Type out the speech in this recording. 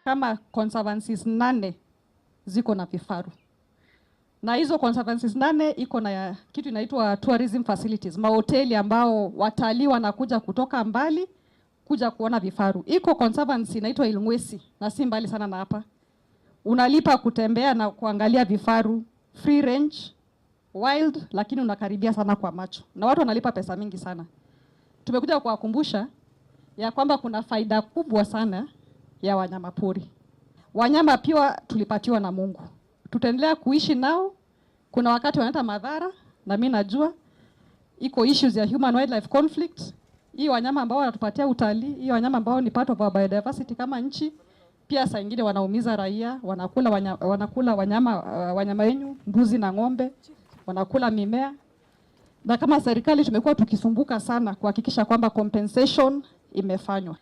Kama conservancies nane ziko na vifaru, na hizo conservancies nane iko na kitu inaitwa tourism facilities, mahoteli ambao watalii wanakuja kutoka mbali kuja kuona vifaru. Iko conservancy inaitwa Ilngwesi na si mbali sana na hapa. Unalipa kutembea na kuangalia vifaru free range wild, lakini unakaribia sana kwa macho na watu wanalipa pesa mingi sana. Tumekuja kuwakumbusha ya kwamba kuna faida kubwa sana ya wanyamapori. Wanyama pia tulipatiwa na Mungu, tutaendelea kuishi nao. Kuna wakati wanaleta madhara, na mimi najua iko issues ya human wildlife conflict. Hii wanyama ambao wanatupatia utalii, hii wanyama ambao ni part of our biodiversity kama nchi, pia saa ingine wanaumiza raia, wanakula wanyama wenyu, mbuzi na ng'ombe, wanakula mimea. Na kama serikali tumekuwa tukisumbuka sana kuhakikisha kwamba compensation imefanywa.